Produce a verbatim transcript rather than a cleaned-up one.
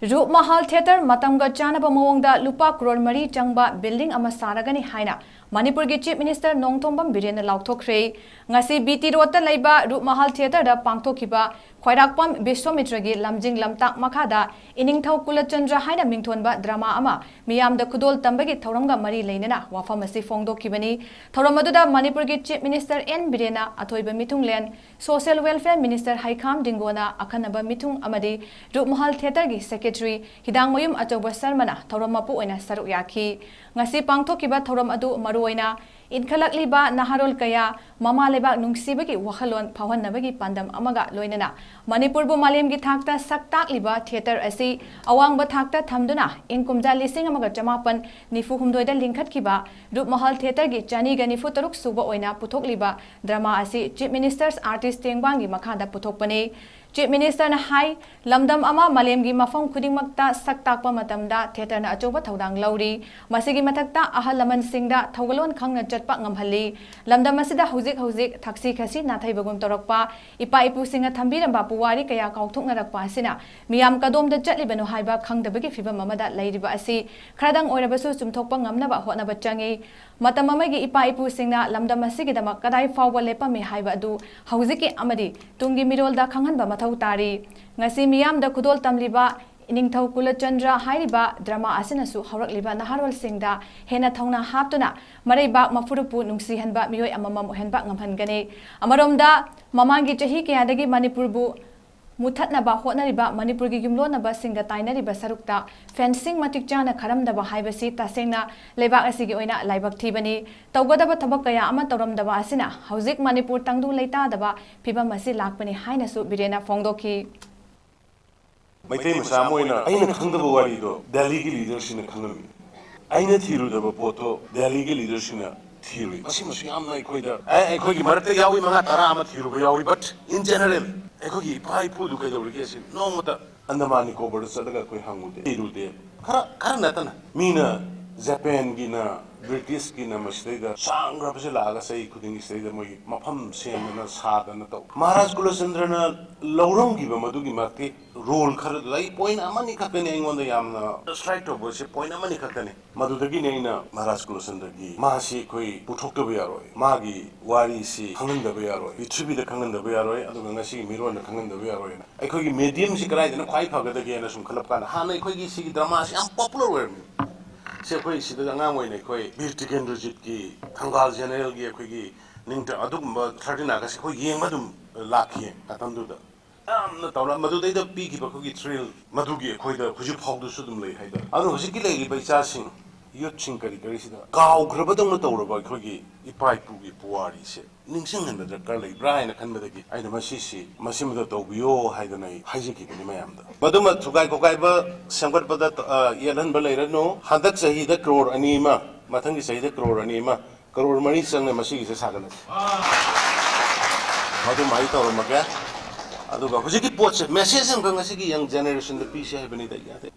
ꯔꯨꯞꯃꯍꯜ theatre ꯃꯇꯝꯒ ꯆꯥꯟꯅꯕ ꯃꯑꯣꯡꯗ ꯂꯨꯄꯥ ꯀ꯭ꯔꯣꯔ ꯃꯔꯤ ꯆꯪꯕ ꯕꯤꯜꯗꯤꯡ ꯑꯃ ꯁꯥꯔꯒꯅꯤ ꯍꯥꯏꯅ ꯃꯅꯤꯄꯨꯔꯒꯤ ꯆꯤꯐ ꯃꯤꯅꯤꯁꯇꯔ ꯅꯣꯡꯊꯣꯝꯕꯝ ꯕꯤꯔꯦꯟꯅ ꯂꯥꯎꯊꯣꯛꯈ꯭ꯔꯦ꯫ ꯉꯁꯤ ꯕꯤ ꯇꯤ ꯔꯣꯗꯇ ꯂꯩꯕ ꯔꯨꯞꯃꯍꯜ ꯊꯤꯌꯦꯇꯔꯗ ꯄꯥꯡꯊꯣꯛꯈꯤꯕ ꯈ꯭ꯋꯥꯏꯔꯥꯛꯄꯝ ꯕꯤꯁ꯭ꯋꯥꯃꯤꯇ꯭ꯔꯒꯤ ꯂꯝꯖꯤꯡ ꯂꯝꯇꯥꯛ ꯃꯈꯥꯗ ꯏꯅꯤꯡꯊꯧ ꯀꯨꯂꯆꯟꯗ꯭ꯔ ꯍꯥꯏꯅ ꯃꯤꯡꯊꯣꯟꯕ ꯗ꯭ꯔꯃꯥ ꯑꯃ ꯃꯤꯌꯥꯝꯗ ꯈꯨꯗꯣꯜ ꯇꯝꯕꯒꯤ ꯊꯧꯔꯝꯒ ꯃꯔꯤ ꯂꯩꯅꯅ ꯋꯥꯐꯝ ꯑꯁꯤ ꯐꯣꯡꯗꯣꯛꯈꯤꯕꯅꯤ꯫ ꯊꯧꯔꯝ ꯑꯗꯨꯗ ꯃꯅꯤꯄꯨꯔꯒꯤ ꯆꯤꯐ ꯃꯤꯅꯤꯁꯇꯔ ꯑꯦꯟ ꯕꯤꯔꯦꯟꯅ ꯑꯊꯣꯏꯕ ꯃꯤꯊꯨꯡꯂꯦꯟ, ꯁꯣꯁꯤꯌꯦꯜ ꯋꯦꯜꯐꯤꯌꯔ ꯃꯤꯅꯤꯁꯇꯔ ꯍꯩꯈꯥꯝ ꯗꯤꯡꯒꯣꯅ ꯑꯈꯟꯅꯕ ꯃꯤꯊꯨꯡ ꯑꯃꯗꯤ ꯔꯨꯞꯃꯍꯜ ꯊꯤꯌꯦꯇꯔꯒꯤ ꯁꯦꯀ꯭ꯔꯦꯇꯔꯤ ꯍꯤꯗꯥꯡꯃꯌꯨꯝ ꯑꯆꯧꯕ ꯁꯔꯃꯅ ꯊꯧꯔꯝ ꯃꯄꯨ ꯑꯣꯏꯅ ꯁꯔꯨꯛ ꯌꯥꯈꯤ꯫ ꯉꯁꯤ ꯄꯥꯡꯊꯣꯛꯈꯤꯕ ꯊꯧꯔꯝ ꯑꯗꯨ ꯃꯔꯨꯑꯣꯏꯅ ꯏꯟꯈꯠꯂꯛꯂꯤꯕ ꯅꯍꯥꯔꯣꯜ ꯀꯌꯥ ꯃꯃꯥ ꯂꯩꯕꯥꯛ ꯅꯨꯡꯁꯤꯕꯒꯤ ꯋꯥꯈꯜꯂꯣꯟ ꯐꯥꯎꯍꯟꯅꯕꯒꯤ ꯄꯥꯟꯗꯝ ꯑꯃꯒ ꯂꯣꯏꯅꯅ ꯃꯅꯤꯄꯨꯔꯕꯨ ꯃꯥꯂꯦꯝꯒꯤ ꯊꯥꯛꯇ ꯁꯛ ꯇꯥꯛꯂꯤꯕ ꯊꯤꯌꯦꯇꯔ ꯑꯁꯤ ꯑꯋꯥꯡꯕ ꯊꯥꯛꯇ ꯊꯝꯗꯨꯅ ꯏꯪ ꯀꯨꯝꯖꯥ ꯂꯤꯁꯤꯡ ꯑꯃꯒ ꯆꯃꯥꯄꯟ ꯅꯤꯐꯨ ꯍꯨꯝꯗꯣꯏꯗ ꯂꯤꯡꯈꯠꯈꯤꯕ ꯔꯨꯞꯃꯍꯜ ꯊꯤꯌꯦꯇꯔꯒꯤ ꯆꯅꯤꯒ ꯅꯤꯐꯨ ꯇꯔꯨꯛ ꯁꯨꯕ ꯑꯣꯏꯅ ꯄꯨꯊꯣꯛꯂꯤꯕ ꯗ꯭ꯔꯃꯥ ꯑꯁꯤ ꯆꯤꯐ ꯃꯤꯅꯤꯁꯇꯔꯁ ꯑꯥꯔꯇꯤꯁ ꯇꯦꯡꯕꯥꯡꯒꯤ ꯃꯈꯥꯗ ꯄꯨꯊꯣꯛꯄꯅꯤ꯫ ꯆꯤꯐ ꯃꯤꯅꯤꯁꯇꯔꯅ ꯍꯥꯏ, ꯂꯝꯗꯝ ꯑꯃ ꯃꯥꯂꯦꯝꯒꯤ ꯃꯐꯝ ꯈꯨꯗꯤꯡꯃꯛꯇ ꯁꯛ ꯇꯥꯛꯄ ꯃꯇꯝꯗ ꯊꯤꯌꯦꯇꯔꯅ ꯑꯆꯧꯕ ꯊꯧꯗꯥꯡ ꯂꯧꯔꯤ꯫ ꯃꯁꯤꯒꯤ ꯃꯊꯛꯇ ꯑꯍꯜ ꯂꯃꯟꯁꯤꯡꯗ ꯊꯧꯒꯜꯂꯣꯟ ꯈꯪꯅ ꯆꯠꯄ ꯉꯝꯍꯜꯂꯤ꯫ ꯂꯝꯗꯝ ꯑꯁꯤꯗ ꯍꯧꯖꯤꯛ ꯍꯧꯖꯤꯛ ꯊꯛꯁꯤ ꯈꯥꯁꯤ ꯅꯥꯊꯩꯕꯒꯨꯝ ꯇꯧꯔꯛꯄ, ꯏꯄꯥ ꯏꯄꯨꯁꯤꯡꯅ ꯊꯝꯕꯤꯔꯝꯕ ꯄꯨꯋꯥꯔꯤ ꯀꯌꯥ ꯀꯥꯎꯊꯣꯛꯅꯔꯛꯄ ꯑꯁꯤꯅ ꯃꯤꯌꯥꯝ ꯀꯗꯣꯝꯗ ꯆꯠꯂꯤꯕꯅꯣ ꯍꯥꯏꯕ ꯈꯪꯗꯕꯒꯤ ꯐꯤꯚꯝ ꯑꯃꯗ ꯂꯩꯔꯤꯕ ꯑꯁꯤ ꯈꯔꯗꯪ ꯑꯣꯏꯔꯕꯁꯨ ꯆꯨꯝꯊꯣꯛꯄ ꯉꯝꯅꯕ ꯍꯣꯠꯅꯕ ꯆꯪꯏ꯫ ꯃꯇꯝ ꯑꯃꯒꯤ ꯏꯄꯥ ꯏꯄꯨꯁꯤꯡꯅ ꯂꯝꯗꯝ ꯑꯁꯤꯒꯤꯗꯃꯛ ꯀꯗꯥꯏ ꯐꯥꯎꯕ ꯂꯦꯞꯄꯝꯃꯤ ꯍꯥꯏꯕ ꯑꯗꯨ ꯍꯧꯖꯤꯛꯀꯤ ꯑꯃꯗꯤ ꯇꯨꯡꯒꯤ ꯃꯤꯔꯣꯜꯗ ꯈꯪꯍꯟꯕ ꯃꯊꯧ ꯇꯥꯔꯤ꯫ ꯉꯁꯤ ꯃꯤꯌꯥꯝꯗ ꯈꯨꯗꯣꯜ ꯇꯝꯂꯤꯕ ꯏꯅꯤꯡꯊꯧ ꯀꯨꯂꯆꯟꯗ꯭ꯔ ꯍꯥꯏꯔꯤꯕ ꯗ꯭ꯔꯃꯥ ꯑꯁꯤꯅꯁꯨ ꯍꯧꯔꯛꯂꯤꯕ ꯅꯍꯥꯔꯣꯜꯁꯤꯡꯗ ꯍꯦꯟꯅ ꯊꯧꯅꯥ ꯍꯥꯞꯇꯨꯅ ꯃꯔꯩꯕꯥꯛ ꯃꯐꯨꯔꯨꯞꯄꯨ ꯅꯨꯡꯁꯤꯍꯟꯕ ꯃꯤꯑꯣꯏ ꯑꯃꯃꯝ ꯑꯣꯏꯍꯟꯕ ꯉꯝꯍꯟꯒꯅꯤ꯫ ꯑꯃꯔꯣꯝꯗ, ꯃꯃꯥꯡꯒꯤ ꯆꯍꯤ ꯀꯌꯥꯗꯒꯤ ꯃꯅꯤꯄꯨꯔꯕꯨ ꯃꯨꯊꯠꯅꯕ ꯍꯣꯠꯅꯔꯤꯕ ꯃꯅꯤꯄꯨꯔꯒꯤ ꯌꯨꯝꯂꯣꯟꯅꯕꯁꯤꯡꯒ ꯇꯥꯏꯅꯔꯤꯕ ꯁꯔꯨꯛꯇ ꯐꯦꯟꯁꯤꯡ ꯃꯇꯤꯛ ꯆꯥꯅ ꯈꯔꯝꯗꯕ ꯍꯥꯏꯕꯁꯤ ꯇꯁꯦꯡꯅ ꯂꯩꯕꯥꯛ ꯑꯁꯤꯒꯤ ꯑꯣꯏꯅ ꯂꯥꯏꯕꯛ ꯊꯤꯕꯅꯤ꯫ ꯇꯧꯒꯗꯕ ꯊꯕꯛ ꯀꯌꯥ ꯑꯃ ꯇꯧꯔꯝꯗꯕ ꯑꯁꯤꯅ ꯍꯧꯖꯤꯛ ꯃꯅꯤꯄꯨꯔ ꯇꯪꯗꯨ ꯂꯩꯇꯥꯗꯕ ꯐꯤꯕꯝ ꯑꯁꯤ ꯂꯥꯛꯄꯅꯤ ꯍꯥꯏꯅꯁꯨ ꯕꯤꯔꯦꯟꯅ ꯐꯣꯡꯗꯣꯛꯈꯤ꯫ ꯃꯩꯇꯩ ꯃꯆꯥ ꯑꯃ ꯑꯣꯏꯅ ꯑꯩꯅ ꯈꯪꯗꯕ ꯋꯥꯔꯤꯗꯣ ꯗꯦꯜꯂꯤꯒꯤ ꯂꯤꯗꯔꯁꯤꯡꯅ ꯈꯪꯉꯝꯃꯤ꯫ ꯑꯩꯅ ꯊꯤꯔꯨꯗꯕ ꯄꯣꯠꯇꯣ ꯗꯦꯜꯂꯤꯒꯤ ꯂꯤꯗꯔꯁꯤꯡꯅ ꯊꯤꯔꯨꯏ꯫ ꯃꯁꯤꯃꯁꯨ ꯌꯥꯝꯅ ꯑꯩꯈꯣꯏꯗ, ꯑꯦ, ꯑꯩꯈꯣꯏꯒꯤ ꯃꯔꯛꯇ ꯌꯥꯎꯏ, ꯃꯉꯥ ꯇꯔꯥ ꯑꯃ ꯊꯤꯔꯨꯕ ꯌꯥꯎꯏ, but in general ꯑꯩꯈꯣꯏꯒꯤ ꯏꯄꯥ ꯏꯄꯨꯗꯨ ꯀꯩꯗꯧꯔꯤꯒꯦ ꯁꯤ ꯅꯣꯡꯃꯇ ꯑꯟꯗꯃꯥꯟ ꯅꯤꯀꯣꯕꯔꯗ ꯆꯠꯂꯒ ꯑꯩꯈꯣꯏ ꯍꯪꯉꯨꯗꯦ, ꯊꯤꯔꯨꯗꯦ꯫ ꯈꯔ, ꯈꯔ ꯅꯠꯇꯅ ꯃꯤꯅ ꯖꯄꯥꯟꯒꯤꯅ ꯕ꯭ꯔꯤꯇꯤꯁꯀꯤꯅ ꯃꯁꯤꯗꯩꯗ ꯁꯥꯡꯈ꯭ꯔꯕꯁꯦ ꯂꯥꯛꯑꯒ ꯆꯍꯤ ꯈꯨꯗꯤꯡꯒꯤ ꯁꯤꯗꯩꯗ ꯃꯣꯏꯒꯤ ꯃꯐꯝ ꯁꯦꯝꯗꯅ ꯁꯥꯗꯅ ꯇꯧ꯫ ꯃꯍꯥꯔꯥꯖ ꯀꯨꯂꯆꯟꯗ꯭ꯔꯅ ꯂꯧꯔꯝꯈꯤꯕ ꯃꯗꯨꯒꯤ ꯃꯇꯤꯛ ꯔꯣꯜ ꯈꯔꯗꯨꯗ ꯑꯩ ꯄꯣꯏꯟ ꯑꯃꯅꯤ ꯈꯛꯇꯅꯤ ꯑꯩꯉꯣꯟꯗ ꯌꯥꯝꯅ ꯁ꯭ꯇ꯭ꯔꯥꯏꯛ ꯇꯧꯕꯁꯦ, ꯄꯣꯏꯟ ꯑꯃꯅꯤ ꯈꯛꯇꯅꯤ꯫ ꯃꯗꯨꯗꯒꯤꯅꯦ ꯑꯩꯅ ꯃꯍꯥꯔꯥꯖ ꯀꯨꯂꯆꯟꯗ꯭ꯔꯒꯤ ꯃꯥꯁꯤ ꯑꯩꯈꯣꯏ ꯄꯨꯊꯣꯛꯇꯕ ꯌꯥꯔꯣꯏ, ꯃꯥꯒꯤ ꯋꯥꯔꯤꯁꯤ ꯈꯪꯍꯟꯗꯕ ꯌꯥꯔꯣꯏ, ꯄ꯭ꯔꯤꯊꯤꯕꯤꯗ ꯈꯪꯍꯟꯗꯕ ꯌꯥꯔꯣꯏ, ꯑꯗꯨꯒ ꯉꯁꯤꯒꯤ ꯃꯤꯔꯣꯟꯗ ꯈꯪꯍꯟꯗꯕ ꯌꯥꯔꯣꯏꯅ꯫ ꯑꯩꯈꯣꯏꯒꯤ ꯃꯦꯗꯤꯌꯝꯁꯤ ꯀꯗꯥꯏꯗꯅ ꯈ꯭ꯋꯥꯏ ꯐꯒꯗꯒꯦꯅ ꯁꯨꯝ ꯈꯜꯂꯛꯄ ꯀꯥꯟꯗ, ꯍꯥꯟꯅ ꯑꯩꯈꯣꯏꯒꯤ ꯁꯤꯒꯤ ꯗ꯭ꯔꯃꯥꯁꯤ ꯌꯥꯝ ꯄꯣꯄꯨꯂꯔ ꯑꯣꯏꯔꯝꯃꯤ꯫ ꯁꯤ ꯑꯩꯈꯣꯏ ꯁꯤꯗ ꯑꯉꯥꯡ ꯑꯣꯏꯅ ꯑꯩꯈꯣꯏ ꯕꯤꯔ ꯇꯤꯀꯦꯟꯗ꯭ꯔꯖꯤꯠꯀꯤ ꯊꯪꯒꯥꯜ ꯖꯦꯅꯔꯦꯜꯒꯤ ꯑꯩꯈꯣꯏꯒꯤ ꯅꯤꯡꯇ-, ꯑꯗꯨꯒꯨꯝꯕ ꯊꯥꯔꯇꯤꯟ ꯑꯥꯒꯁ ꯑꯩꯈꯣꯏ ꯌꯦꯡꯕ ꯑꯗꯨꯝ ꯂꯥꯛꯈꯤ ꯃꯇꯝꯗꯨꯗ꯫ ꯌꯥꯝꯅ ꯇꯧꯔ-, ꯃꯗꯨꯗꯩꯗ ꯄꯤꯈꯤꯕ ꯑꯩꯈꯣꯏꯒꯤ ꯊ꯭ꯔꯤꯜ, ꯃꯗꯨꯒꯤ ꯑꯩꯈꯣꯏꯗ ꯍꯧꯖꯤꯛ ꯐꯥꯎꯗꯁꯨ ꯑꯗꯨꯝ ꯂꯩ ꯍꯥꯏꯇꯥꯔꯦ꯫ ꯑꯗꯣ ꯍꯧꯖꯤꯛꯀꯤ ꯂꯩꯔꯤꯕ ꯏꯆꯥꯁꯤꯡ, ꯌꯨꯠꯁꯤꯡ ꯀꯔꯤ ꯀꯔꯤꯁꯤꯗ ꯀꯥꯎꯈ꯭ꯔꯕꯗꯧꯅ ꯇꯧꯔꯕ ꯑꯩꯈꯣꯏꯒꯤ ꯏꯄꯥ ꯏꯄꯨꯒꯤ ꯄꯨꯋꯥꯔꯤꯁꯦ ꯅꯤꯡꯁꯤꯡꯍꯟꯕ ꯗꯔꯀꯥꯔ ꯂꯩꯕ꯭ꯔꯥ ꯍꯥꯏꯅ ꯈꯟꯕꯗꯒꯤ ꯑꯩꯅ ꯃꯁꯤꯁꯤ ꯃꯁꯤꯃꯗ ꯇꯧꯕꯤꯌꯣ ꯍꯥꯏꯗꯅ ꯑꯩ ꯍꯥꯏꯖꯈꯤꯕꯅꯤ ꯃꯌꯥꯝꯗ꯫ ꯃꯗꯨꯃ ꯊꯨꯒꯥꯏ ꯈꯣꯠꯀꯥꯏꯕ ꯁꯦꯝꯒꯠꯄꯗ, ꯑ, ꯌꯦꯠꯍꯟꯕ ꯂꯩꯔꯅꯨ꯫ ꯍꯟꯗꯛ ꯆꯍꯤꯗ ꯀ꯭ꯔꯣꯔ ꯑꯅꯤ ꯑꯃ, ꯃꯊꯪꯒꯤ ꯆꯍꯤꯗ ꯀ꯭ꯔꯣꯔ ꯑꯅꯤ ꯑꯃ, ꯀ꯭ꯔꯣꯔ ꯃꯔꯤ ꯆꯪꯅ ꯃꯁꯤꯒꯤꯁꯦ ꯁꯥꯒꯠꯂꯁꯤ꯫ ꯃꯗꯨꯃ ꯑꯩ ꯇꯧꯔꯝꯃꯒꯦ꯫ ꯑꯗꯨꯒ ꯍꯧꯖꯤꯛꯀꯤ ꯄꯣꯠꯁꯦ, ꯃꯦꯁꯦꯖ ꯑꯃꯈꯛ ꯉꯁꯤꯒꯤ ꯌꯪ ꯖꯦꯅꯦꯔꯦꯁꯟꯗ ꯄꯤꯁꯤ ꯍꯥꯏꯕꯅꯤꯗ ꯑꯩꯒꯤ ꯑꯇꯩ꯫